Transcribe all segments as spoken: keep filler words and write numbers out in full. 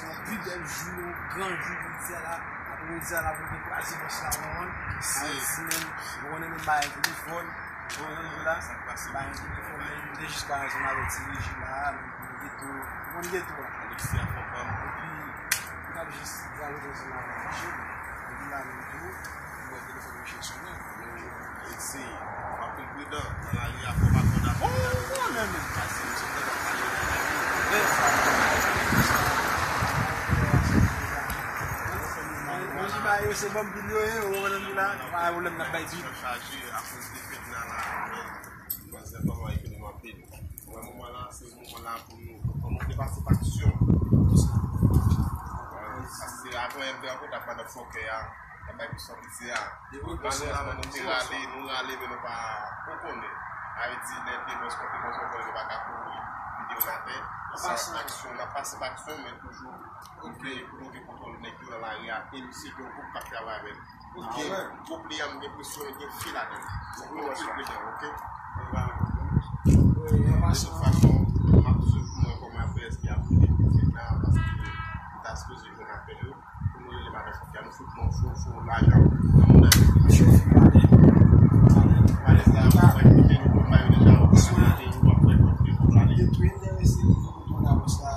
se yon pi bèl jou, yon gran jou jodi a la. Apremidi a la pou nou kraze bòs la, ou konprann? Ayiti menm, ou konnen nou bay telefòn, ou konnen nou la, bay telefòn, men nou te jis pa ansanm avèk ti Regi la, men pou nou geto, ou konn geto a. Epi, nou t ap jis radote ansanm avèk Regi, epi la menm tou, nou wè telefòn misye sonnen. Esi, w ap pi pridan nan lari a, fò w pa twò dakò. Oh, mwen menm. Paske misye tèlman pale nan lari. Lè sa, mwen di ba yo se banm pil yo ye, ou konprann m la, pa gen pwoblèm, n ap bay pil. Chaje akoz de fèt nan la, men, manzè kòman ekri nou anpil. Wè, moman la, se moman la pou nou, pou nou depase faksyon. Paske avan M V A pou ta pa nan fòkè a, nan bay pou sòti se a. Depi nou la, nou te rale, nou rale, men nou pa, ou konnen. Ayiti, lè te bòs, kote bòs, ou konnen nou pa ka kouri, videyo n atè. Sa, aksyon, n ap pase pa aksyon, men toujou, nou vle, pou nou gen kontwòl nèg yo nan lari a, e misye gen yon gwoup k ap travay avè l. Ok. Gwoup li a, m gen enpresyon gen fi ladan l. Fòk nou pi pridan, ok? De tout fason, m ap swiv pou mwen kòman apre S P ap vini pou fèt la, paske m ta sipoze jwenn apèl yo. Pou nou rele madan fòkè a, nou fout mwen fo, fo lajan nan moun nan. Misye fin pale. Pale sa, fòk nou te nou konn ba yo deja, w ap fè kontre pou prale. Yo tou enterese pou konn abòs la.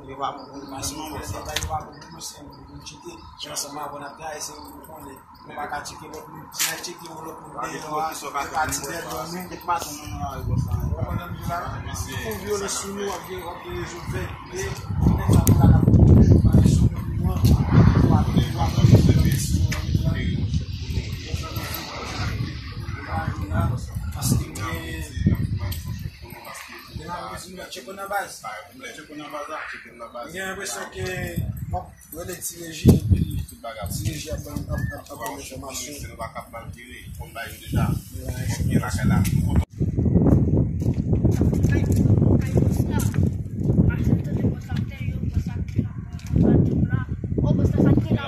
Yo pa pou nou, non, sa. Yo pa pou nou, se yon moun ki chite. Ansanm avè w n ap travay, se yon moun konnen. Nou pa ka tcheke lòt moun. Si n al tcheke yon lòt moun deyò a, yo ka di dèyè nou. Ou konprann sa m di la? Fè yon vyolans sou nou, w ap gen, w ap gen rezon fè. E, nèg sa nou la k ap pran sou nou, nou an, w ap, w ap Nan baz. Pa gen pwoblèm. Tcheke nan baz la, tcheke nan baz la. M gen enpresyon ke w ap rele Ti Reji epi Ti Reji ap ban, ap, ap, ap ban enfòmasyon. Se nou pa kab mal jere, konn bagay yo deja. Konn gen lakay la.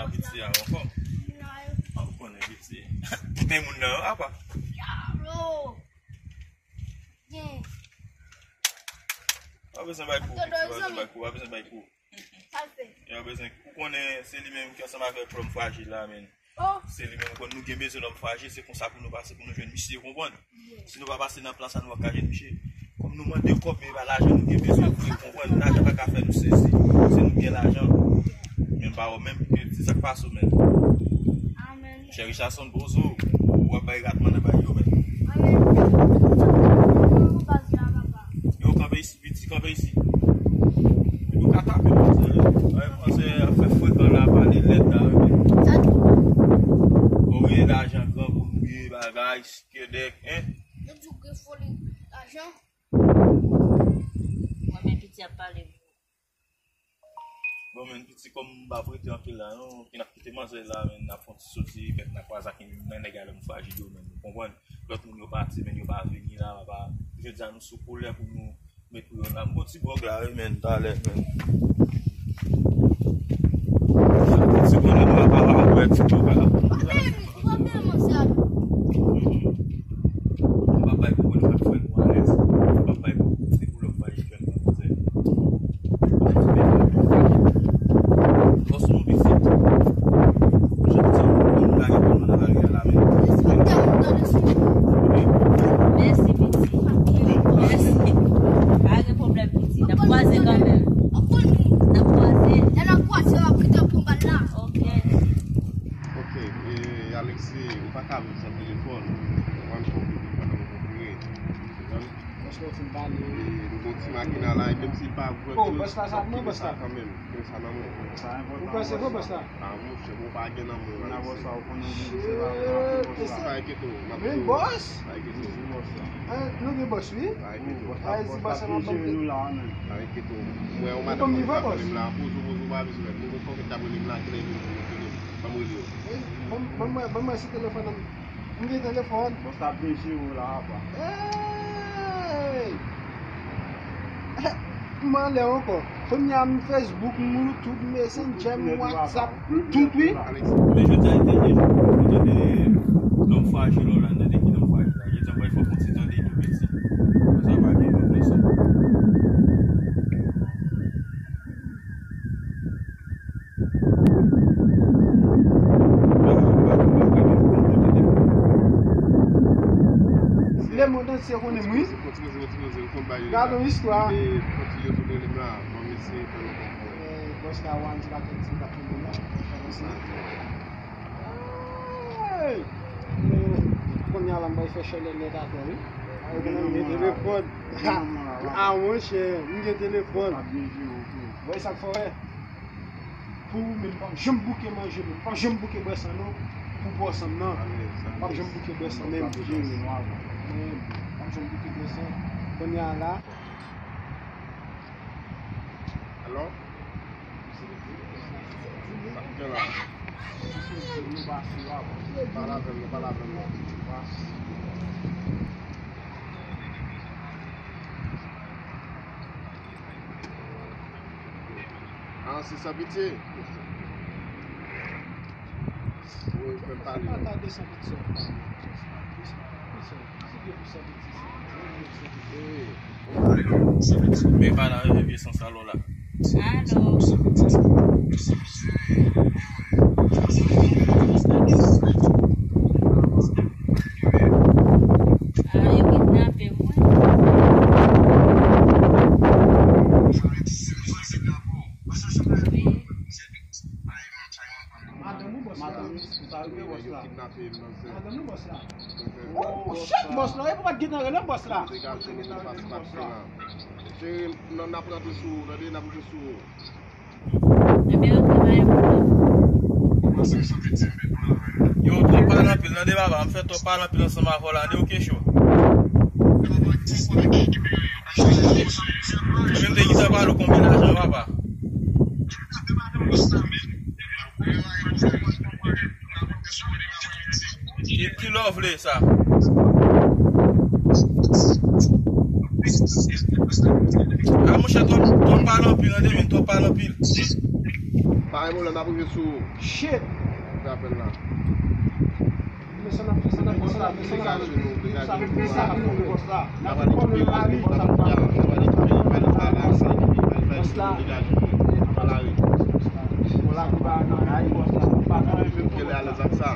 Piti a ankò. Ou konnen piti. Men moun nan yo apa. Pa bezwen bay kou, piti, pa bezwen bay kou, pa bezwen bay kou. Sa l fè? Yo bezwen, ou konnen se li menm ki ansanm avèk lòm frajil la, men. Oh. Se li menm, ou konn nou gen bezwen lòm frajil, se konsa pou nou pase, pou nou jwenn misye, ou konprann? Yeah. Si nou pa pase nan plan sa, nou p ap ka jwenn misye. Kòm nou mande kòb, men e pa lajan nou gen bezwen, ou konprann? Lajan pa ka fè nou sezi, se nou gen lajan. Men pa wè menm, se sa k pase w, men. Amen. Chè Richardson, bonjou. Ou ap bay ratman nan bay yo, men. Amen. Yo kanpe isi. Piti kanpe isi. Epi w ka tape manzè. Ay, manzè ap fè frekan la, pale lèd la, wi. Sa di? Ou ye lajan, grangou nou ye, bagay, sikedèk, en? Yo di w gen foli lajan. Mwen, men piti ap pale. Bon, men piti, kòm m pa prete anpil la, non, ki n ap kite manzè la, men n ap fè yon ti soti, fèt n ap kwaze ak yon nèg a lòm frajil yo, men ou konprann. Lòt moun yo pati, men yo pa vini la, papa. Jodi a, nou sou koulè pou nou met pou yo la. M gon ti bòg la, wi, men, talè, men. Ti konnen nou la pa wè ti bòg la. M pa bay pou konnen m ap fè nou alèz. M pa bay pou konnen pou lòt bay. Bòs nou piti. Jan di, nou lage kò nou nan lari a la, men. Mèsi, piti. Mèsi. Pa gen pwoblèm, piti. N ap kwaze kanmenm. N ap kwaze. Lè n ap kwaze, w ap kite pou bal la. Ok. Ok, e, Alexis, ou pa ka viv san telefòn. Ou konprann, fò w viv pandan w konpire. Ou konprann? Paske w fin pale. E, nou gon ti makina la, e menm si l pa vrè, oh, bòs la, sa nan bòs la kanmenm. Gen sa nan men w. Ou panse vre, bòs la? A, monchè, bon, pa gen nan men w la. Nan bòs la, ou konnen gen se pa vre, bòs la. Pa enkyete w, m ap di w. Men bòs? Pa enkyete w. Bòs la. Eh, nou gen bòs, wi. Pa enkyete w. Bòs la, bòs la ap jere nou la, menm. Pa enkyete w. M wè yon madanm ki ap rele m la. Poze w, poze w, pa bezwen. Nou gon kòkèt k ap rele m la, kilè li vin rele m. Ban m rele yo. Ban m, ban m, ban m wè si telefòn nan. M gen telefòn. Bòs la ap byen jere w la, apa. Hey! M anlè ankò. Kounye a, m Facebook, m YouTube, Messenger, m WhatsApp, m tout, wi. Men jodi a, li te gen jou pou tande lòm frajil la, tande ki lòm frajil la. Jodi a, mwen fòk mwen ti tande tou piti. Sa pa gen lòm leson. Lemonn antye konnen m, wi. Gade yon istwa. Eh, bòs la, wan ti pa fè ti pa fè moun la. Hey! Kounye a la, m bay fè chalè nèt atè, wi. Mete le kòd. A, monchè, m gen telefòn. Wè sa k fè w wè? Pou ou menm, m p ap janm bouke manje, menm. M p ap janm bouke bwè san, non. Pou bwè san m nan. M p ap janm bouke bwè san, menm. M p ap janm bouke bwè san. Kounye a la. Alò? Sa k gen la? Pale avè m non, pale avè m non. Ah, se sa piti. Wi, fè m pale. Men pa nan vye sans alò la. Alo. Ah, yo kidnape mwen. Wi. Madanm ou bòs la? Madanm ou bòs la? Madanm ou bòs la? Oh, shit, bòs la. E pou pa t gentan rele bòs la. Degaje nou pou n pase pa t la. Cheri, n ap rantre sou ou, tande, n ap rantre sou ou. Ebyen, ok, pa gen pwoblèm. Yo, twòp pale anpil, tande, papa. M fè twòp pale anpil ansanm avè w la, tande, ok, cho. Mwen te gentan pale w konbyen lajan, papa. Ki, ki lè w vle sa? A, monchè, twòp, twòp pale anpil, tande, men twòp pale anpil. Pa gen pwoblèm, n ap rive sou. Shit! Rapèl la. Degaje nou, degaje nou. N ap pale de peyi, n ap pale de peyi, pale sa la, sa ki peyi, pale sa ki peyi, degaje nou. Pale. Kèlè alèz ak sa.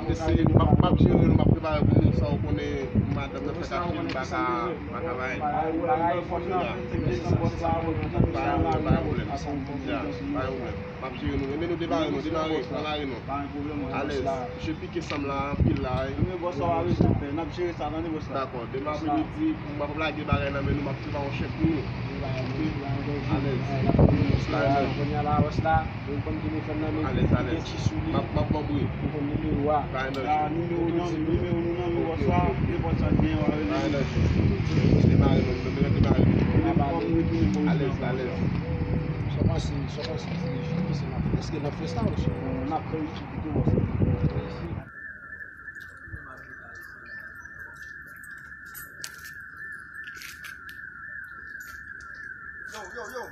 Mesye, m ap, m ap jere nou, m ap prepare pou nou, sa w konnen, madanm nan fè kachri, m pa ka, m pa ka bay. Pa gen pwoblèm, pa gen pwoblèm. M ap jere nou. Ebyen nou demare nou, demare, pran lari nou. Alèz. Misye pike sanm la anpil la wi. Dakò, demen apremidi, m ap lage bagay nan men nou, m ap prepare yon chèk pou nou. Alèz. Alèz, alèz. M ap, m ap ba w bri. Pa gen danje. Demare nou, nou demare nou. Alèz, alèz. Sa w panse, sa w panse ti Reji, kisa n ap fè? Èske n ap fè sa oubyen n ap fè Reji pito bòs la? Yo, yo, yo,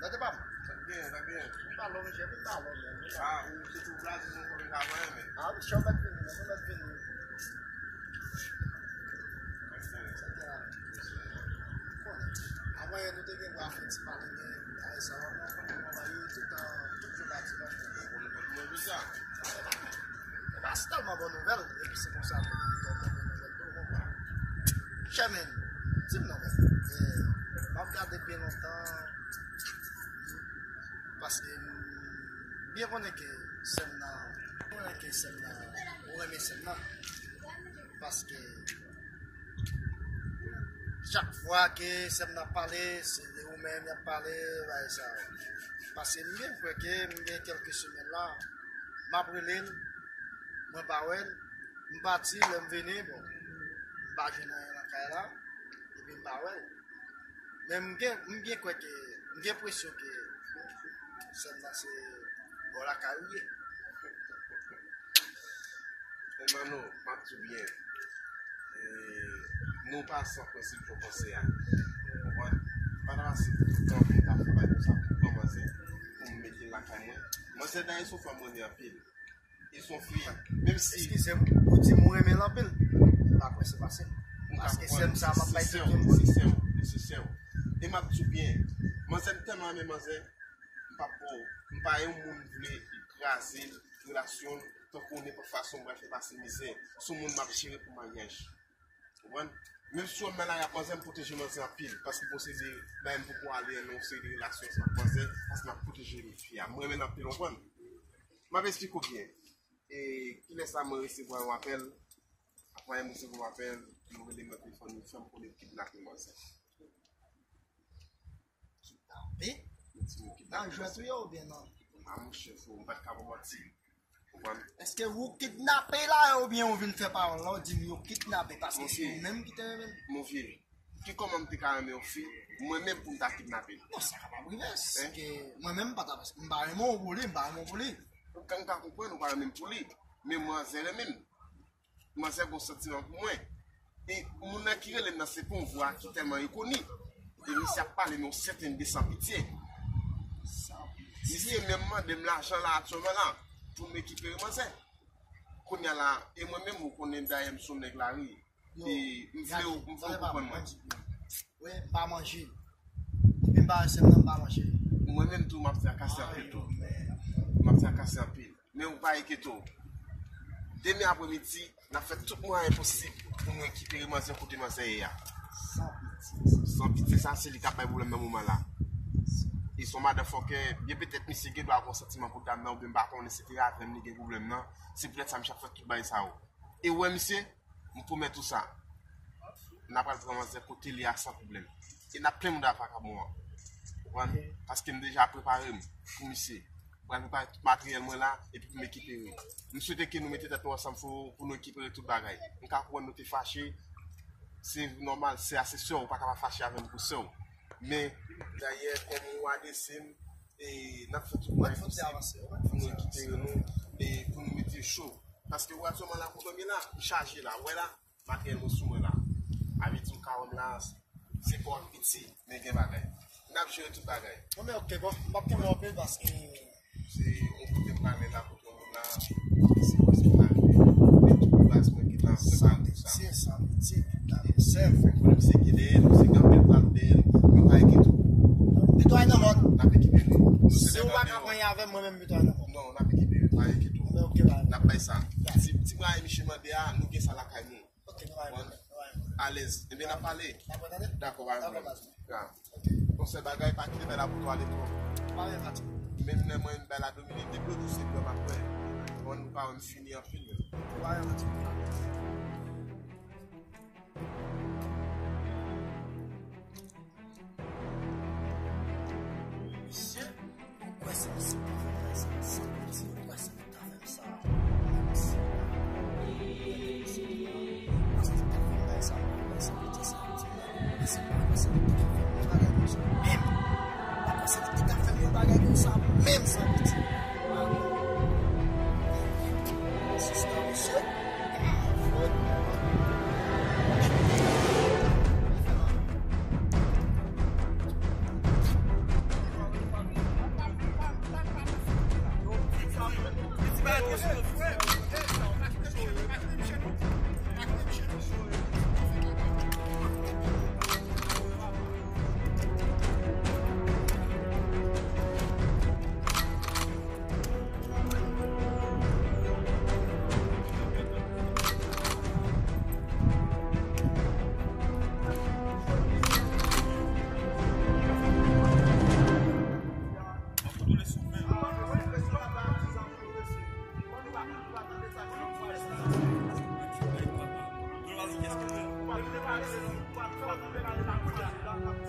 gade pa m. Sa k genyen, sa k genyen? Vin ba lò, mesye, vin ba lò, men. Ah, ou se tou blaze, nou konn ka vanyen, men. Ah, mesye, w mèt vini, men, w mèt vini. Avan yè nou te gen dwa fè ti pale de bagay sa yo, men konn nou anba yo tout, tout jou pati nan. E pou nou konn mwen di sa. E pa se tèlman bon nouvèl, epi se konsa tou, nou te gen bon nouvèl tou, ou konprann. Chèmen, di m non, men, e, m ap gade byen lontan, paske m byen konnen ke sè m nan, konnen ke sè m nan, ou renmen sè m nan. Paske chak fwa ke sè m nan ap pale, se de ou menm y ap pale, bagay sa yo. Paske m byen kwè ke m gen kèlke semèn la, m ap rele l, mwen pa wè l, m pati, lè m vini, bon, m pa jwenn anyen nan kay la, epi m pa wè l. Men m gen, m byen kwè ke, m gen enpresyon ke sè m nan se bò lakay ou ye. Èlmano, m ap di w byen. E, nou pa san prensip jan w panse a. Ou konprann? M pa ta pase tout tan pou m ta fè bagay konsa pou pran manzè, pou m mete l lakay mwen. Manzè dayè se yon fanm mwen renmen anpil. E se yon fi, menm si. Eskize m, ou di m ou renmen l anpil. M pa kwè se pase. Paske sè m sa m ap bay tout moun. Se sè w, se sè w. E m ap di w byen, manzè m tèlman renmen manzè, m p ap ba w, m pa yon moun vle kraze relasyon l tankou nenpòt fason m pral fè pase mizè. Se yon moun m ap jere pou maryaj. Konprann? Menm si w wè m nan lari ak manzè, m pwoteje manzè anpil, paske gon seri de bagay m poko ale nan yon seri de relasyon ansanm ak manzè, paske m ap pwoteje fi a. M renmen l anpil, konprann? M ap esplike w byen. E kilès la mwen resevwa yon apèl, apre m resevwa yon apèl, yo rele m nan telefòn, yo fè m konnen yo kidnape manzè. Kidnape? Yo di yo kidnape manzè. Nan jwèt ou ye oubyen nan? A monchè, freo, m pa t ka ba w manti. Konprann? Èske ou kidnape la oubyen ou vin fè pawòl la, ou di m yo kidnape paske se ou menm ki te renmen l? Monvye, ki kòman m te ka renmen yon fi, mwen menm pou m ta kidnape l? Non, sa kapab rive, se ke mwen menm m pa ta, m pa renmen w pou li, m pa renmen w pou li. Ou ka, m ka konprann ou pa renmen m pou li, men manzè renmen m. Manzè gon santiman pou mwen. E moun nan ki rele m nan se pa yon vwa ki tèlman rekoni. E misye ap pale nan yon sèten de sanpitye. Misye menm mande m lajan la aktyèlman la pou m rekipere manzè. Kounye a la, e mwen menm ou konnen dayè m se yon nèg lari. E m vle w, m vle w konprann mwen. Wi, m pa manje. Depi m pa wè sè m nan, m pa manje. Mwen menm tou, m ap trakase anpil tou. M ap trakase anpil. Men ou pa enkyete w. Demen apremidi, n ap fè tout mwayen posib pou nou rekipere manzè kote manzè ye a. San pitye. San pitye, sa se li k ap bay pwoblèm nan moman la. E se yon madanfòkè, byen petèt misye gen dwa gon santiman pou dam nan, oubyen m pa konnen se te avè m li gen pwoblèm nan. Se poutèt sa misye ap fè tout bagay sa yo. E ou wè misye, m pwomèt ou sa. N a pral pran manzè kote li a san pwoblèm. E n ap plen mouda vakabon an. Ou konprann? Paske m deja prepare m pou misye. M pral prepare tout materyèl mwen la, epi pou m ekipere. M swete ke nou mete tèt nou ansanm pou, pou nou ekipere tout bagay. M ka konprann nou te fache, Se nòmal, se a se sè w, ou pa ka pa fache avè m pou sè w. Men, dayè, kòm ou adrese m, e, n ap fè tout mwayen posib pou nou rekipere nou, e, pou nou mete cho. Paske ou wè aktyèlman la, kote m ye la, m chaje la, ou wè la, materyèl mwen sou mwen la. Avè di m kawòm la, se kò ak piti, men gen bagay. N ap jere tout bagay. Non, men oke, bon, m p ap kenbe w anpil paske se yon kote m prale la, kote yon moun la, se paske m ale, men tout baz mwen gentan prepare pou sa. San piti, san piti, dale sèl. Fè konnen misye ki dèyè nou, se gen anpil pral dèyè nou, nou pa enkyete w. Pito al nan mòn. N ap ekipe nou. Si w pa ka manyen avè m, mwen menm pito al nan mòn. Non, n ap ekipe nou, pa enkyete w. N ap bay sa. Ti, ti mwayen misye mande a, nou gen sa lakay nou. Alèz. Ebyen, n ap pale. Dakò, pa gen pwoblèm. Bon, sèl bagay, pa kite bèl la pou twa ale twòp. Menm lè mwen bay la domine, depi yo di se blan m ap wè. Bon, nou pa wè m fini anpil menm. Misye, ou kwè se misye ki ta fè sa? San piti, ou kwè se li ki ta fè m sa? Ou kwè se li ki ta fè m bagay sa? Ou kwè se li ki ta fè m bagay sa? Menm, ou kwè se li ki ta fè m yon bagay konsa? Menm, san piti. Sista, mesye.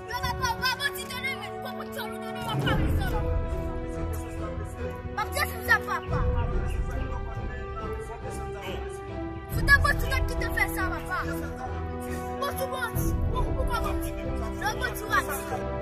Yo, papa, ou pa bandi, tande, men, ou pa pou tchòl ou, tande, w ap pa bezwen. Pap Jezi, m sa, papa. Sou ta pwè, sou nèg ki te fè sa, papa. Bon, sou bandi. Bon, ou pa bandi. Non, bandi, w a di.